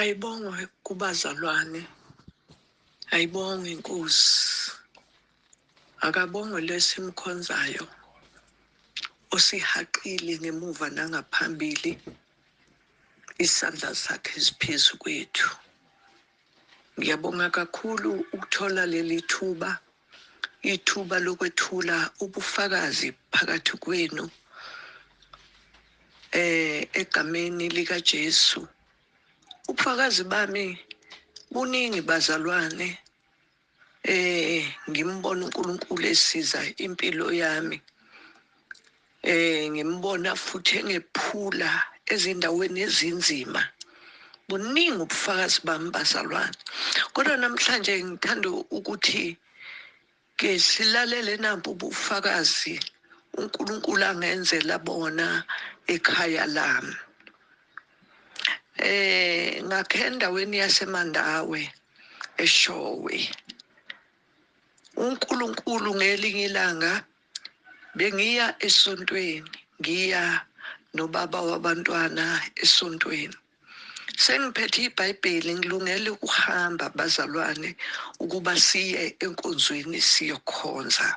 Ayibongwe kubazalwane, ayibongwe inkosi, akabongwe lesimkhonzayo osihaqile ngemuva nangaphambili, isandla sakhe siphezu kwethu. Ngiyabonga kakhulu ukuthola leli thuba, ithuba lokwethula ubufakazi phakathi kwenu egameni lika Jesu. Ubufakazi bami buningi bazalwane, ngimbona uNkulunkulu esiza impilo yami, ngimbona futhi engephula ezindaweni ezinzima. Buningi ubufakazi bami bazalwane, kodwa namhlanje ngithanda ukuthi ke silalele nampu ubufakazi uNkulunkulu angenzela bona ekhaya lami. Ngakhe endaweni yaseMandawe eShowe. uNkulunkulu ngelinye ilanga bengiya esontweni, ngiya nobaba wabantwana esontweni. Sengiphethe iBhayibheli ngilungele ukuhamba bazalwane ukuba siye enkonzweni siyokhonza.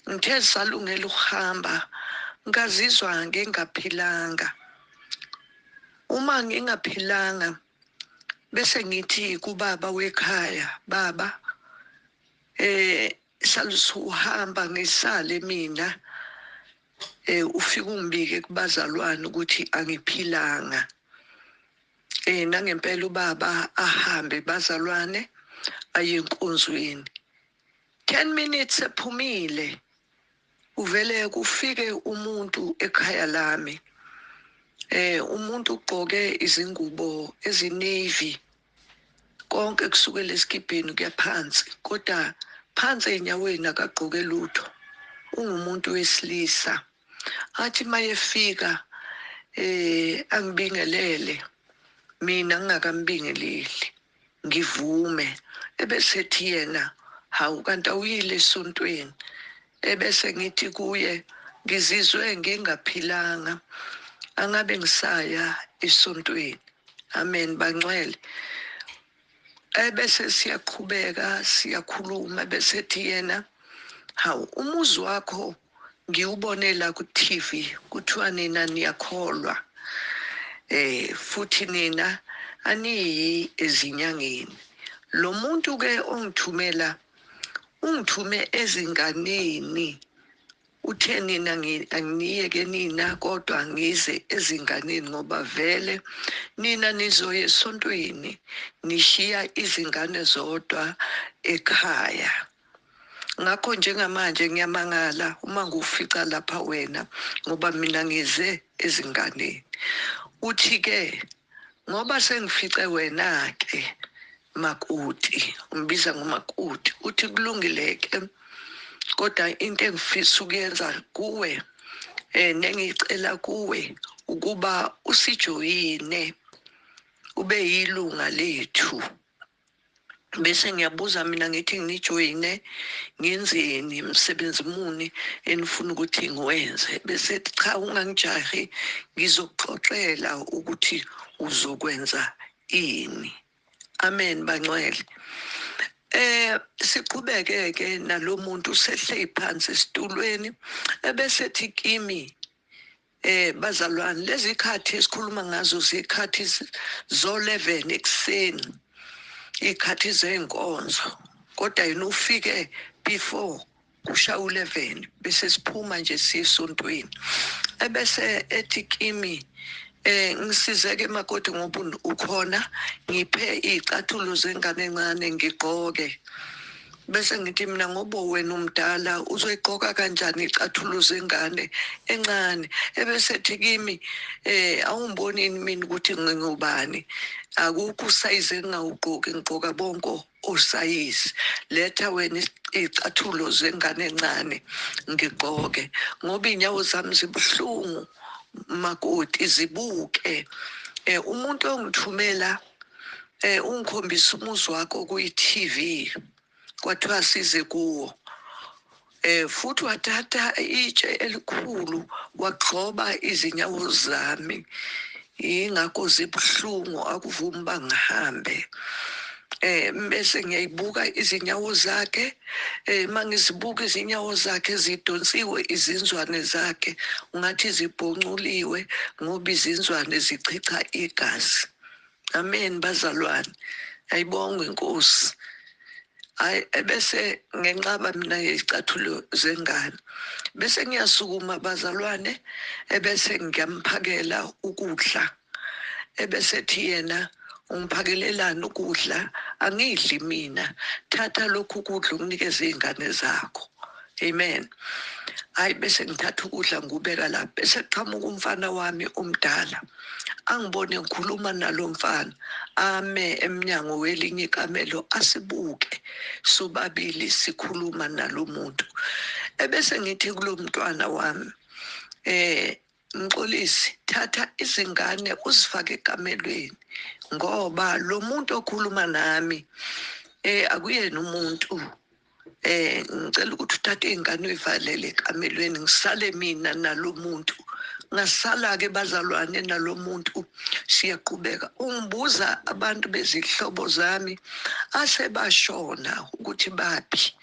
Ngithe salungela ukuhamba ngazizwa ngingaphilanga. Uma ngingaphilanga bese ngithi kubaba wekhaya, baba salusuhamba ngisale mina, ufike ungibike kubazalwane ukuthi angiphilanga. Nangempela ubaba ahambe bazalwane aye enkonzweni. 10 minutes ephumile uvele kufike umuntu ekhaya lami. Umuntu ugqoke izingubo ezinavy, konke kusukela esikibheni kuya phansi, kodwa phansi enyaweni akagqoke lutho, ungumuntu wesilisa. Athi mayefika angibingelele, mina ngingakambingeleli ngivume, ebesethi yena hawu kanti awuyile esontweni. Ebese ngithi kuye ngizizwe ngingaphilanga, angabe ngisaya esontweni. Amen bangcwele. Ebese siyaqhubeka siyakhuluma, bese ethi yena hawu umuzi wakho ngiwubonela ku TV, kuthiwa nina niyakholwa, futhi nina aniyi ezinyangeni. Lo muntu ke ongithumela ungithume ezinganeni, uthe nina anginiyeke nina kodwa ngize ezinganeni, ngoba vele nina nizoya esontweni nishiya izingane zodwa ekhaya. Ngakho njengamanje ngiyamangala uma ngufica lapha wena, ngoba mina ngize ezinganeni. Uthi ke ngoba sengifice wena ke makoti, umbiza ngomakoti, uthi kulungile ke, kodwa into engifisa ukuyenza kuwe nengicela kuwe ukuba usijoyine ube yilunga lethu. Bese ngiyabuza mina ngithi ngijoyine ngenzeni, umsebenzi muni enifuna ukuthi ngiwenze? Bese ethi cha ungangijahi, ngizokuxoxela ukuthi uzokwenza ini. Amen bangcwele. Siqhubeke ke nalomuntu usehle phansi esitulweni, ebese ethi kimi bazalwane, lezi ikhathi esikhuluma ngazo zikhathi zo 11 ekuseni, ikhathi zenkonzo, kodwa yena ufike before kushaya u11 bese siphuma nje siye esontweni. Ebese ethi kimi ngisizeke makoti ngoba ukhona, ngiphe izicathulo zengane encane ngigqoke. Bese ngithi mina ngoba wena umdala uzoyigqoka kanjani izicathulo zengane encane? Ebese ethi kimi awungiboni mina ukuthi ngingubani, akukho usayizi engingawugqoki, ngigqoka bonke osayizi, letha wena izicathulo zengane encane ngigqoke, ngoba inyawo zami zibuhlungu makoti, zibuke. Umuntu ongithumela ungikhombisa umuzi wakho kuyi TV, kwathiwa size kuwo. Futhi wathatha itshe elikhulu wagxoba izinyawo zami. Yingakho zibuhlungu, akuvumi uba ngihambe. Bese ngiyayibuka izinyawo zakhe, mangizibuka izinyawo zakhe zidonsiwe izinzwane zakhe, ungathi zibhonculiwe ngoba izinzwane zichicha igazi. Amen bazalwane, ayibongwe inkosi. Hayi, ebese ngenqaba mina ngezicathulo zengane, bese ngiyasukuma bazalwane, ebese ngiyamphakela ukudla, ebese thi yena ungiphakelelani ukudla, angidli mina, thatha lokhu kudla unginikeze izingane zakho. Amen. Hayi, bese ngithatha ukudla ngubeka lapha, bese qhamuka umfana wami omdala, angibone ngikhuluma nalo mfana, ame emnyango welinye ikamelo asibuke sobabili sikhuluma nalo muntu. Ebese ngithi kulo mntwana wami, Mxolisi, thatha izingane uzifake ekamelweni, ngoba lo muntu okhuluma nami akuyena umuntu. Ngicela ukuthi uthathe izingane uyivalele ekamelweni, ngisale mina nalomuntu. Ngasala ke bazalwane nalomuntu, siyaqhubeka. Ungibuza abantu bezihlobo zami asebashona ukuthi baphi.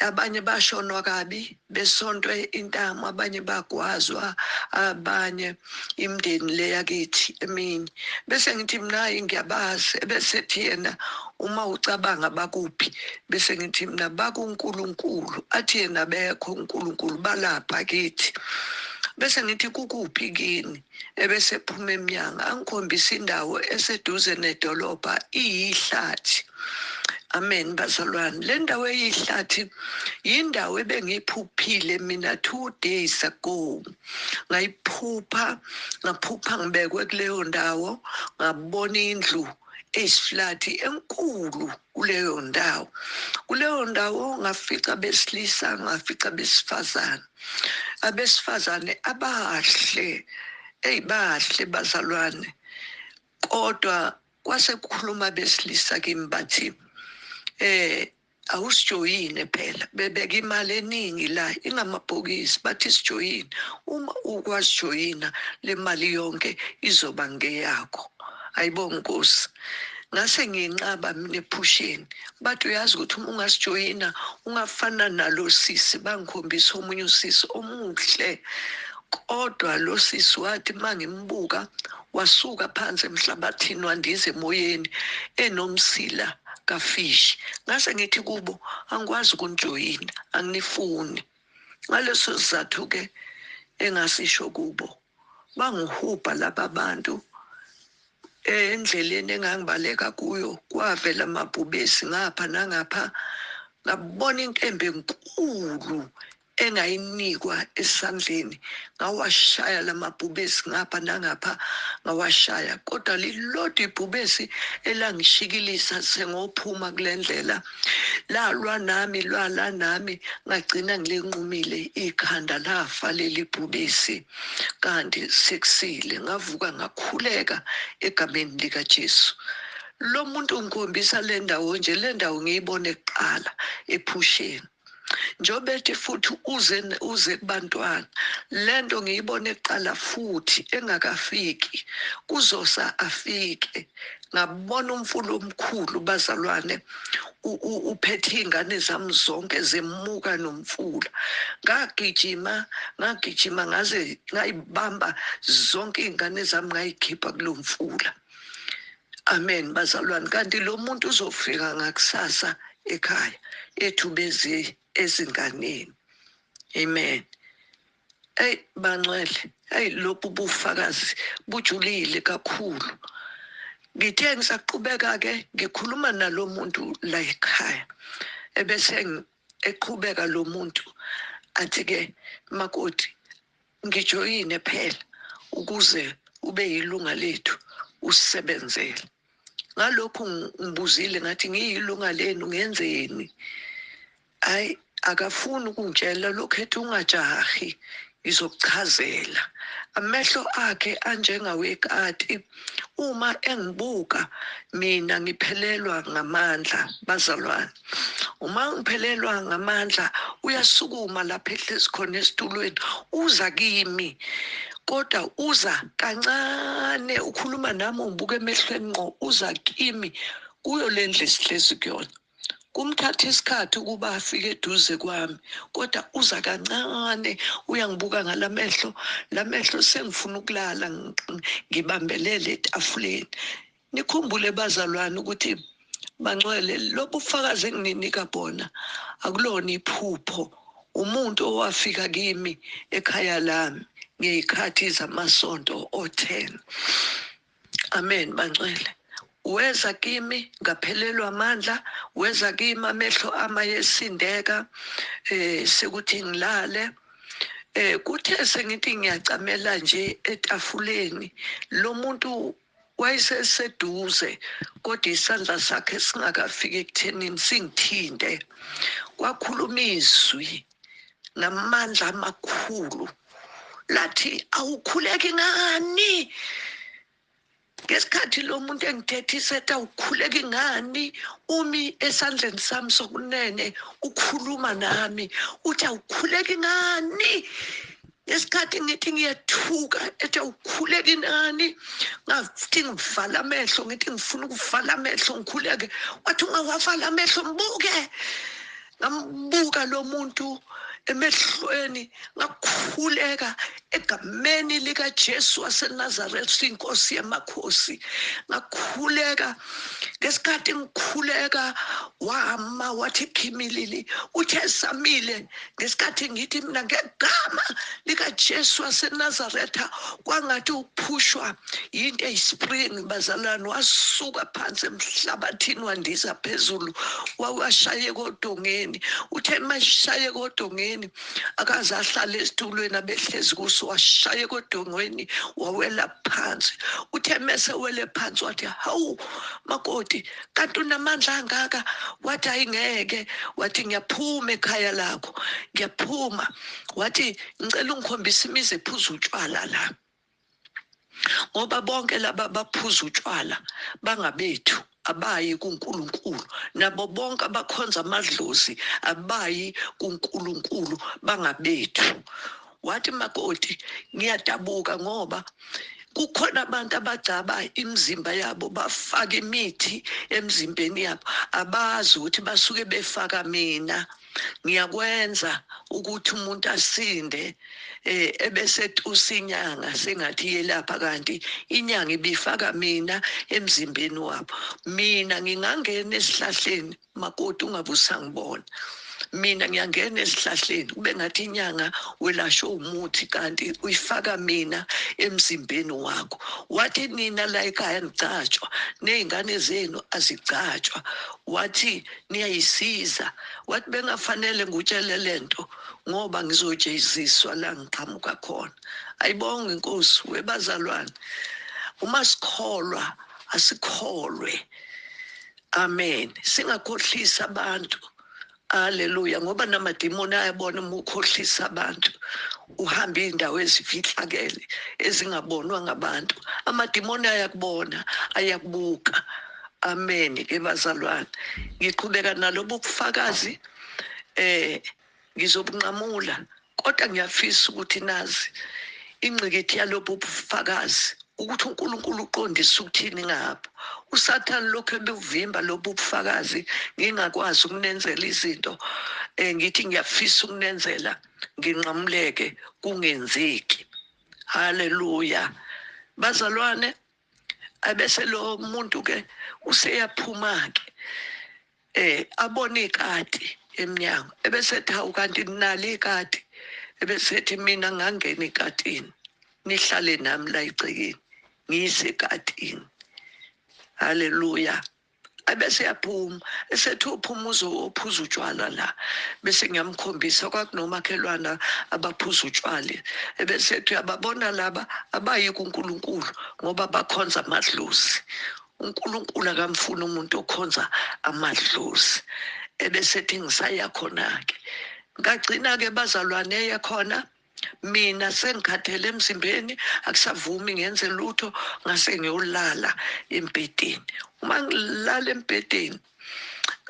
Abanye bashonwa kabi besontwe intamo, abanye bagwazwa, abanye imindeni le yakithi eminye. Bese ngithi mina hayi ngiyabazi, ebese ethi yena uma ucabanga bakuphi, bese ngithi mina bakuNkulunkulu, athi yena bekho uNkulunkulu balapha kithi. Bese ngithi kukuphi kini, ebese ephuma emnyango angikhombisa indawo eseduze nedolobha, iyihlathi. Amen bazalwane, le ndawo eyihlathi yindawo ebengiyiphuphile mina 2 days ago. Ngayiphupha, ngaphupha ngibekwe kuleyo ndawo, ngabona indlu eyisiflathi enkulu kuleyo ndawo. Kuleyo ndawo ngafica besilisa, ngafica besifazane, abesifazane abahle, eyibahle bazalwane. Kodwa kwase kukhuluma besilisa kimi bathi awusijoyine phela, bebeka imali eningi la ingamabhokisi, bathi sijoyine, uma ukwazijoyina le mali yonke izoba ngeyakho. Ayibonge Nkosi. Ngase nginqaba mina ephusheni, bathi uyazi ukuthi uma ungasijoyina ungafana nalo sisi. Bangikhombisa omunye usisi omuhle, kodwa lo sisi wathi mangimbuka wasuka phansi emhlabathini wandiza emoyeni enomsila kafishi. Ngase ngithi kubo angikwazi ukunijoyina, anginifuni. Ngaleso sizathu ke engasisho kubo, bangihubha laba bantu endleleni engangibaleka kuyo, kwavela amabhubesi ngapha nangapha. Ngabona inkemba enkulu engayinikwa esandleni, ngawashaya lamabhubesi ngapha nangapha, ngawashaya, kodwa lilodwa ibhubesi elangishikilisa sengophuma kule ndlela, lalwa nami, lwala nami, ngagcina ngilinqumile ikhanda, lafa leli bhubesi. Kanti sekusile, ngavuka ngakhuleka egameni likaJesu. Lo muntu ungikhombisa le ndawo nje, le ndawo ngiyibone kuqala ephusheni. Njengoba ethi futhi uze kubantwana, lento ngiyibone kuqala futhi engakafiki, kuzosa afike. Ngabona umfula omkhulu bazalwane, uphethe iy'ngane zami zonke zemuka nomfula. Ngagijima, ngagijima ngaze ngayibamba zonke iy'ngane zami, ngayikhipha kulo mfula. Amen bazalwane. Kanti lo muntu uzofika ngakusasa ekhaya ethu beze ezinganeni. Amen. Hey bangcwele, hey lokhu bufakazi bujulile kakhulu. Ngithe ngisaqhubeka ke ngikhuluma nalo muntu la ekhaya, ebese eqhubeka lo muntu athi ke makoti ngijoyine phela ukuze ube yilunga lethu usebenzele. Ngalokhu ngibuzile ngathi ngiyilunga lenu ngenzeni? Hayi akafuni ukungitshela lokhu, ethi ungajahi ngizokuchazela. Amehlo akhe anjengawekati, uma engibuka mina ngiphelelwa ngamandla bazalwane. Uma ngiphelelwa ngamandla uyasukuma lapha ehlezi khona esitulweni, uza kimi, Kodwa uza kancane, ukhuluma nami, ungibuka emehlweni ngqo, uza kimi kuyo le ndlu esihlezi kuyona. Kumthatha isikhathi ukuba afike eduze kwami, kodwa uza kancane, uyangibuka ngalamehlo, lamehlo sengifuna ukulala, ngibambelele etafuleni. Nikhumbule bazalwane ukuthi bangcwele, lobu bufakazi engininika bona akulona iphupho. Umuntu owafika kimi ekhaya lami ngey'khathi zamasonto o-10. Amen bangcwele. Weza kimi ngaphelelwa amandla, weza kimi amehlo amayesindeka, sekuthi ngilale. Kuthe sengithi ngiyacamela nje etafuleni, lo muntu wayeseseduze, kodwa isandla sakhe singakafiki ekuthenini singithinte. Kwakhuluma izwi ngamandla amakhulu lathi, awukhuleki ngani? Ngesikhathi lo muntu engithethisa ethi awukhuleki ngani, umi esandleni sami sokunene ukhuluma nami, uthi awukhuleki ngani? Ngesikhathi ngithi ngiyethuka ethi awukhuleki nani, ngathi ngivala amehlo, ngithi ngifuna ukuvala amehlo ngikhuleke, wathi ungawavala amehlo mbuke. Ngambuka lo muntu emehlweni, ngakhuleka egameni likaJesu waseNazaretha, inkosi yamakhosi. Ngakhuleka. Ngesikhathi ngikhuleka wama wathi khimilili, uthe samile. Ngesikhathi ngithi mina ngegama likaJesu waseNazaretha, kwangathi uphushwa yinto eyispring bazalwane, wasuka phansi emhlabathini wandiza phezulu, wawashaye kodongeni. Uthe mashaye kodongeni, akaze ahlale esitulweni abehlezi kuso, washaye kodongeni wawela phansi. Uthe mese wele phansi wathi, hawu makoti, kanti unamandla angaka? Wathi ayingeke. Wathi ngiyaphuma ekhaya lakho, ngiyaphuma. Wathi ngicela ungikhombise imizi ephuza utshwala la, ngoba bonke laba baphuza utshwala bangabethu, abayi kuNkulunkulu, nabo bonke abakhonza amadlozi abayi kuNkulunkulu, bangabethu. Wathi makoti, ngiyadabuka ngoba kukhona abantu abagcaba imizimba yabo, bafaka imithi emzimbeni yabo, abazi ukuthi basuke befaka mina. Ngiyakwenza ukuthi umuntu asinde, ebese tusa inyanga sengathi iyelapha, kanti inyanga ibifaka mina emzimbeni wabo. Mina ngingangena esihlahleni makoti, ungabe usangibona. Mina ngiyangena esihlahleni kube ngathi inyanga welashwe umuthi, kanti uyifaka mina emzimbeni wakho. Wathi nina la ekhaya nigcatshwa, ney'ngane zenu azigcatshwa. Wathi niyayisiza. Wathi bengafanele ngutshele lento ngoba ngizojeziswa la ngiqhamuka khona. Ayibonge inkosi webazalwane. Uma sikholwa asikholwe. Amen. Singakhohlisa abantu. Haleluya, ngoba namadimoni ayabona uma ukhohlisa abantu, uhamba iy'ndawo ezifihlakele ezingabonwa ngabantu. Amadimoni ayakubona, ayakubuka. Amen ke bazalwane. Ngiqhubeka nalobu bufakazi, ngizobunqamula, kodwa ngiyafisa ukuthi nazi ingqikithi yalobu bufakazi, ukuthi uNkulunkulu uqondisa ukuthini ngapha. uSathane lokhu ebuvimba lobu bufakazi, ngingakwazi ukunenzela izinto, ngithi ngiyafisa ukunenzela, nginqamuleke kungenzeki. Haleluya bazalwane. Abese lo muntu ke useyaphuma ke, abone ikati emnyango, ebese ethi hawu kanti ninalo ikati, ebese ethi mina ngangena ikatini, nihlale nami la egcekeni, ngiyisekatini. Haleluya. Abese yaphuma, esethi uphuma uzophuza utshwala la, bese ngiyamkhombisa kwakunomakhelwana abaphuza utshwala, ebese ethi uyababona laba abayi kuNkulunkulu ngoba bakhonza amadlozi. uNkulunkulu akamfuni umuntu okhonza amadlozi. Ebese ethi ngisaya khona-ke. Ngagcina-ke bazalwane eye khona, mina sengikhathele emzimbeni, akusavumi ngenze lutho, ngase ngiyolala embhedeni. Uma ngilala embhedeni,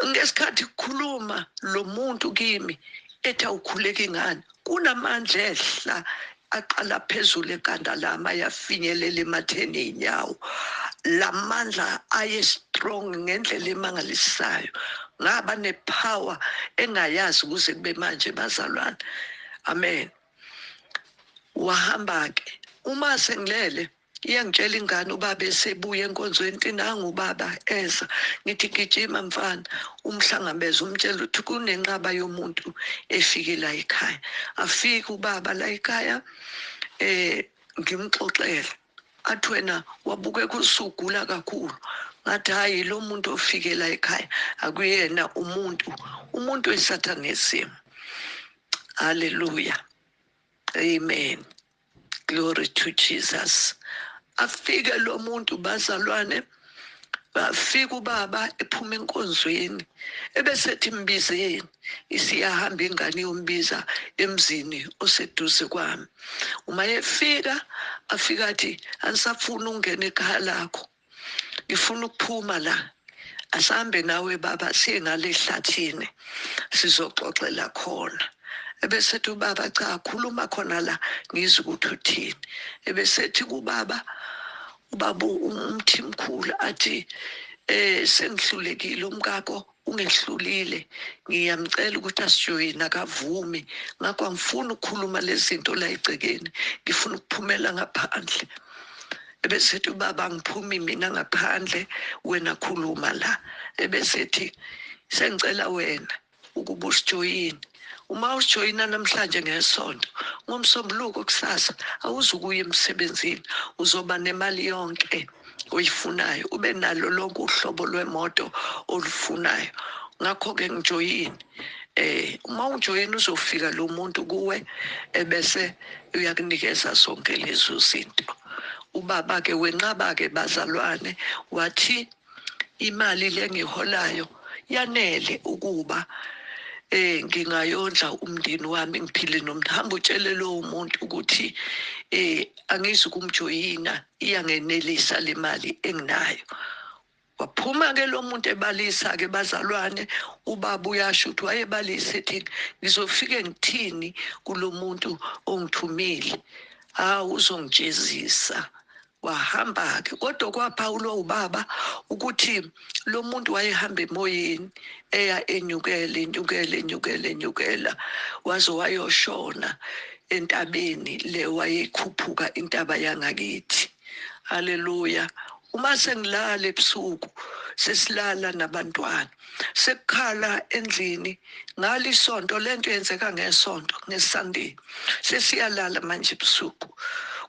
ngesikhathi kukhuluma lo muntu kimi ethi awukhuleki ngani, kunamandla ehla aqala phezulu ekhanda lami ayafinyelela ematheni ey'nyawo. Lamandla aye strong ngendlela emangalisayo, ngaba nepower engayazi kuze kube manje bazalwane. Amen. Wahamba ke uma sengilele, iyangitshela ingane ubaba esebuya enkonzweni, nti nangu ubaba eza. Ngithi gijima mfana umhlangabeze, umtshela ukuthi kunenqaba yomuntu efike la ekhaya. Afike ubaba la ekhaya, ngimxoxele, athi wena wabukeka usugula kakhulu. Ngathi hayi, lo muntu ofike la ekhaya akuyena umuntu, umuntu wesathanism. Hallelujah, amen, glory to Jesus. Afike lo muntu bazalwane, bafika ubaba ephuma enkonzweni, ebesethi mbizeni. Isiyahamba ingane yombiza emzini oseduze kwami. Uma efika, afika athi anisafuni ukungena ekhaya lakho, ngifuna ukuphuma la, asambe nawe baba siye ngale ehlathini sizoxoxela khona. Ebesethi ubaba cha, khuluma khona la ngizwe ukuthi uthini. Ebesethi kubaba, ubaba umthimkhulu athi sengihlulekile, umkakho ungehlulile, ngiyamcela ukuthi asijoyine, akavumi, ngakho angifuni ukukhuluma lezi zinto la egcekeni, ngifuna ukuphumela ngaphandle. Ebesethi ubaba angiphumi mina ngaphandle, wena khuluma la. Ebesethi sengicela wena ukuba usijoyine, uma usijoyina namhlanje ngesonto, ngomsombuluko kusasa awuzukuya emsebenzini, uzoba nemali yonke oyifunayo, ube nalo lonke uhlobo lwemoto olufunayo. Ngakho-ke ngijoyine, uma ujoyina uzofika lo muntu kuwe ebese uyakunikeza zonke lezo zinto. Ubaba-ke wenqaba-ke bazalwane, wathi imali le ngiholayo yanele ukuba ngingayondla umndeni wami ngiphile nomndeni. Hamba utshele lowo muntu ukuthi angizukumjoyina, iyangenelisa le mali enginayo. Waphuma ke lo muntu ebalisa ke bazalwane, ubaba uyasho ukuthi wayebalisa ethi ngizofike ngithini kulo muntu ongithumile, hawu uzongijezisa. Wahamba ke, kodwa kwaphawulwa ubaba ukuthi lo muntu wayehamba emoyeni eya enyukela enyukela enyukela enyukela, waze wayoshona entabeni le wayekhuphuka intaba yangakithi. Haleluya. Uma sengilala ebusuku, sesilala nabantwana, sekukhala endlini ngalisonto, lento yenzeka ngesonto, ngeSunday, sesiyalala manje ebusuku,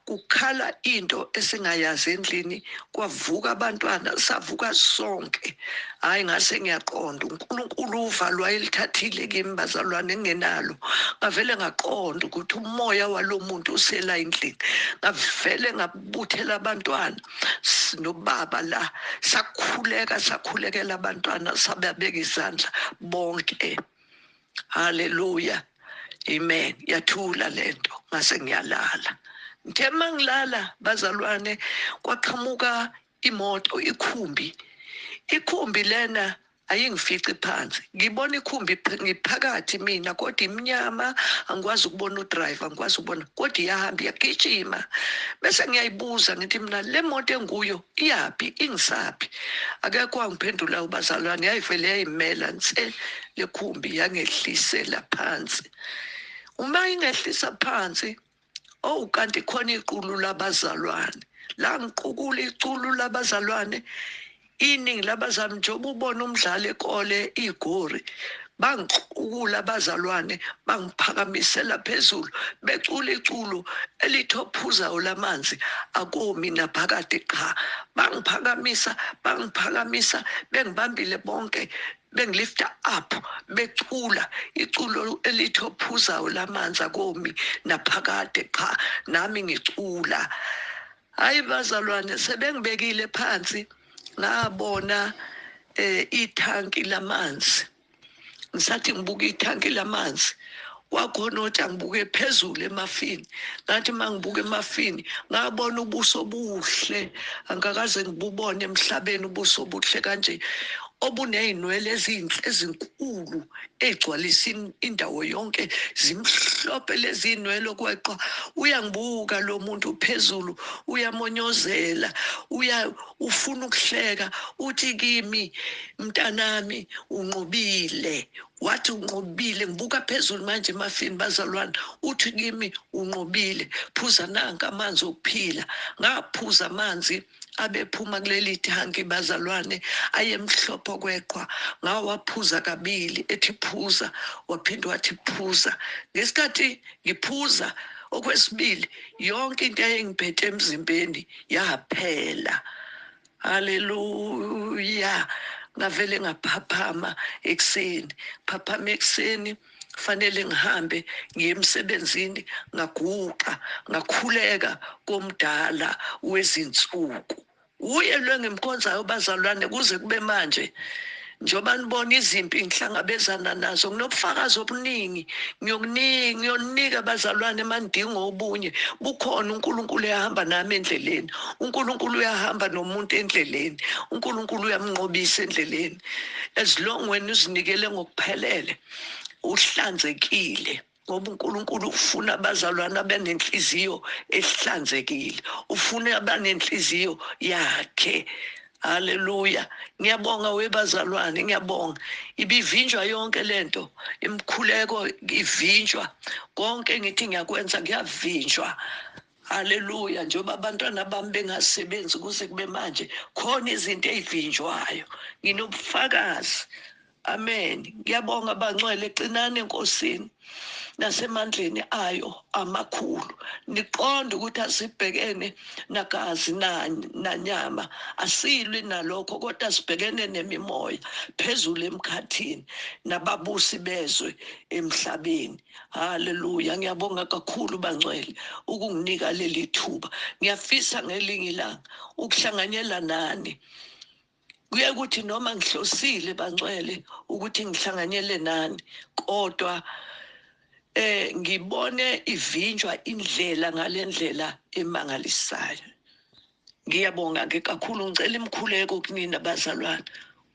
kukhala into esingayazi endlini. Kwavuka abantwana, savuka sonke. Hayi, ngase ngiyaqonda uNkulunkulu uvalo wayelithathile kimi bazalwane, engenalo. Ngavele ngaqonda ukuthi umoya walomuntu usela endlini. Ngavele ngabuthela abantwana nobaba la, sakhuleka, sakhulekela abantwana, sababeka izandla bonke. Haleluya, amen. Yathula lento, ngase ngiyalala. Ngithe mangilala bazalwane, kwaqhamuka imoto, ikhumbi. Ikhumbi lena ayingifici phansi, ngibona ikhumbi ngiphakathi mina, kodwa imnyama, angikwazi ukubona udriver, angikwazi ukubona, kodwa iyahamba iyagijima. Bese ngiyayibuza ngithi mina le moto enguyo iyaphi, ingisaphi? Akekho wangiphendula ubazalwane, yayivele yayimela nse le khumbi, yangehlisela phansi. Uma ingehlisa phansi, oh kanti khona iqulu labazalwane la, ngiqukula iqulu labazalwane, iningi labazalwane, njengoba ubona umdlali ekole igori, bangiqukula abazalwane, bangiphakamisela phezulu, becula iculo elithi ophuzayo lamanzi akomi naphakade. Qha, bangiphakamisa, bangiphakamisa, bengibambile bonke, bengilifta up, becula iculo elithi ophuzayo lamanzi akomi naphakade. Qha, nami ngicula. Hayi bazalwane, sebengibekile phansi, ngabona ithanki lamanzi. Ngisathi ngibuka ithanki lamanzi, kwakhona othi angibuke phezulu emafini. Ngathi mangibuka emafini, ngabona ubuso obuhle angakaze ngibubone emhlabeni, ubuso obuhle kanje. obuney'nwele ezinhle ezinkulu ey'gcwalisa indawo yonke, zimhlophe lezi nwele okweqwa. Uyangibuka lo muntu phezulu, uyamonyozela, ufuna ukuhleka, uthi kimi, mntanami unqobile. Wathi unqobile. Ngibuka phezulu manje emafini bazalwane, uthi kimi unqobile, phuza nanka amanzi okuphila. Ngaphuza amanzi abephuma kuleli thanki bazalwane, ayemhlophe okweqhwa. Ngawaphuza kabili, ethi phuza, waphinde wathi phuza. Ngesikhathi ngiphuza okwesibili, yonke into eyayingiphethe emzimbeni yaphela. Haleluya. Ngavele ngaphaphama ekuseni, phaphama ekuseni fanele ngihambe ngiye emsebenzini. Ngaguqa ngakhuleka komdala wezinsuku, uye lo engimkhonzayo bazalwane kuze kube manje. Njengoba nibona izimpi ngihlangabezana nazo, nginobufakazi obuningi, ngiyokunika, ngiyoninika abazalwane mandingo obunye bukhona. uNkulunkulu uyahamba nami endleleni, uNkulunkulu uyahamba nomuntu endleleni, uNkulunkulu uyamnqobisa endleleni, as long wena uzinikele ngokuphelele, uhlanzekile, ngoba uNkulunkulu ufuna abazalwane abanenhliziyo ehlanzekile, ufuna abanenhliziyo yakhe. Haleluya. Ngiyabonga webazalwane, ngiyabonga. Ibivinjwa yonke lento, imikhuleko ivinjwa, konke ngithi ngiyakwenza kuyavinjwa. Haleluya. Njengoba abantwana bami bengasebenzi kuze kube manje, khona izinto ey'vinjwayo. Nginobufakazi. Amen. Ngiyabonga bangcwele, qinani enkosini nasemandleni ayo amakhulu. Niqonde ukuthi asibhekene nagazi nanyama, asilwi nalokho, kodwa sibhekene nemimoya phezulu emkhathini nababusi bezwe emhlabeni. Haleluya. Ngiyabonga kakhulu bangcwele ukunginika leli thuba. Ngiyafisa ngelinye ilanga ukuhlanganyela nani. Kuye kuthi noma ngihlosile bangcwele ukuthi ngihlanganyele nani, kodwa ngibone ivinjwa indlela ngalendlela emangalisayo. Ngiyabonga ke kakhulu, ngicela imikhuleko kunina bazalwane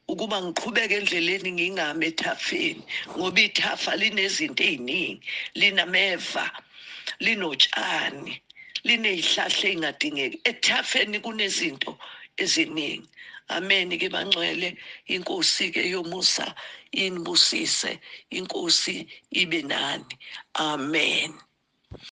ukuba ngiqhubeke endleleni, ngingami ethafeni, ngoba ithafa linezinto ey'ningi, linameva, linotshani, liney'hlahla ey'ngadingeki. Ethafeni kunezinto eziningi. Amen ke bangcwele, inkosi ke yomusa inibusise, inkosi ibe nani. Amen.